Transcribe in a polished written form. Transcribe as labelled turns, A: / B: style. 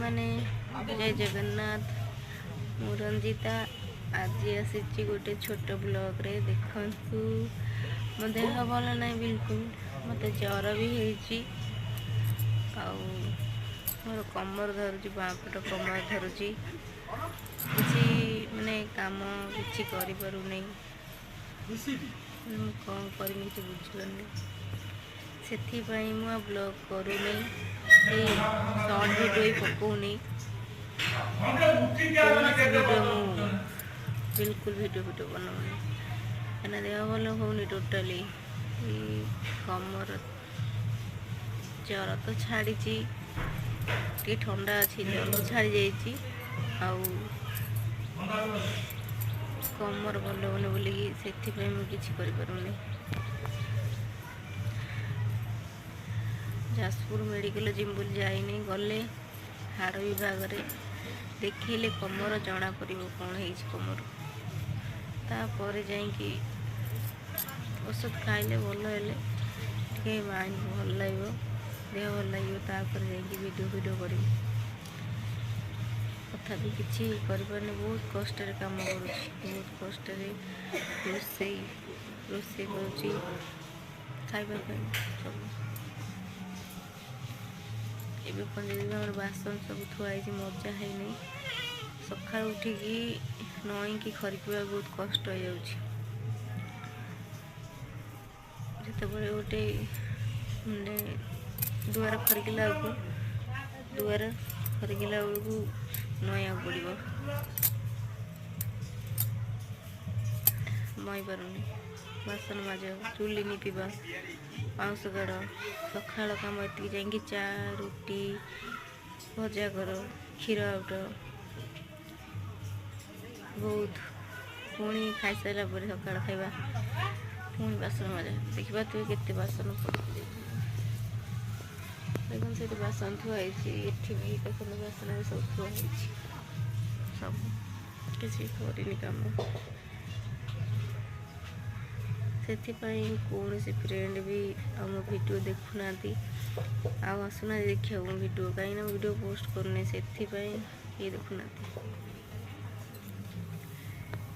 A: ଭାଇମାନେ, ଜୟ ଜଗନ୍ନାଥ। ମୁଁ ରଞ୍ଜିତା, ଆଜି ଆସିଛି ଗୋଟେ ଛୋଟ ବ୍ଲଗ୍ରେ। ଦେଖନ୍ତୁ, ମୋ ଦେହ ଭଲ ନାହିଁ ବିଲକୁଲ, ମୋତେ ଜ୍ୱର ବି ହେଇଛି ଆଉ ମୋର କମର ଧରୁଛି, ବାଁ ପଟ କମର ଧରୁଛି। କିଛି ମାନେ କାମ କିଛି କରିପାରୁନି। ମୁଁ କ'ଣ କରିବି କିଛି ବୁଝିପାରୁନି। ସେଥିପାଇଁ ମୁଁ ଆଉ ବ୍ଲଗ୍ କରୁନି, ଏଇ ସର୍ଟ ଭିଡ଼ିଓ ବି ପକାଉନି। କୌଣସି ଭିଡ଼ିଓ ମୁଁ ବିଲକୁଲ ଭିଡ଼ିଓ ଫିଡ଼ିଓ ବନାଉନି, କାହିଁକିନା ଦେହ ଭଲ ହେଉନି ଟୋଟାଲି। ଏଇ କମର ଜ୍ୱର ତ ଛାଡ଼ିଛି, ଟିକେ ଥଣ୍ଡା ଅଛି, ଜ୍ୱର ଛାଡ଼ି ଯାଇଛି ଆଉ କମର ଭଲ ହେଉନି ବୋଲିକି ସେଥିପାଇଁ ମୁଁ କିଛି କରିପାରୁନି। ଯାଜପୁର ମେଡ଼ିକାଲ ଯିବି ବୋଲି ଯାଇନି, ଗଲେ ହାଡ଼ ବିଭାଗରେ ଦେଖେଇଲେ କମର ଜଣାପଡ଼ିବ କ'ଣ ହେଇଛି କମର। ତାପରେ ଯାଇକି ଔଷଧ ଖାଇଲେ ଭଲ ହେଲେ ଟିକେ ମାଇଣ୍ଡ ଭଲ ଲାଗିବ, ଦେହ ଭଲ ଲାଗିବ, ତାପରେ ଯାଇକି ଭିଡ଼ିଓ ଫିଡ଼ିଓ କରିବି। ତଥାପି କିଛି କରିପାରୁନି, ବହୁତ କଷ୍ଟରେ କାମ କରୁଛି, ବହୁତ କଷ୍ଟରେ ରୋଷେଇ ରୋଷେଇ କରୁଛି ଖାଇବା ପାଇଁ ସବୁ। ଏବେ ପର୍ଯ୍ୟନ୍ତ ଆମର ବାସନ ସବୁ ଥୁଆ ହେଇଛି, ମଜା ହେଇନି। ସକାଳୁ ଉଠିକି ନଇଁକି ଖରିକିବା ବହୁତ କଷ୍ଟ ହେଇଯାଉଛି। ଯେତେବେଳେ ଗୋଟେ ମାନେ ଦୁଆର ଖରିକିଲା ବେଳକୁ, ଦୁଆର ଖରିକିଲା ବେଳକୁ ନଇଁବାକୁ ପଡ଼ିବ, ନଇଁ ପାରୁନି। ବାସନ ମାଜ, ଚୁଲି ନିପିବା, ପାଉଁଶ କାଢ଼, ସକାଳ କାମ ଏତିକି, ଯାଇକି ଚା ରୁଟି ଭଜା କର, କ୍ଷୀର ଆଉଟ, ବହୁତ। ପୁଣି ଖାଇସାରିଲା ପରେ ସକାଳ ଖାଇବା, ପୁଣି ବାସନ ମଜା। ଦେଖିପାରୁଥିବେ କେତେ ବାସନ ପଡ଼ିଛି। ଦେଖନ୍ତୁ, ସେଠି ବାସନ ଥୁଆ ହେଇଛି, ଏଠି ବି ଦେଖନ୍ତୁ ବାସନ ବି ସବୁ ଥୁଆ ହେଇଛି। ସବୁ କିଛି କରିନି କାମ, ସେଥିପାଇଁ କୌଣସି ଫ୍ରେଣ୍ଡ ବି ଆମ ଭିଡ଼ିଓ ଦେଖୁନାହାନ୍ତି ଆଉ ଆସୁନାହାନ୍ତି ଦେଖିବାକୁ ମୋ ଭିଡ଼ିଓ, କାହିଁକିନା ଭିଡ଼ିଓ ପୋଷ୍ଟ କରୁନି, ସେଥିପାଇଁ କେହି ଦେଖୁନାହାନ୍ତି।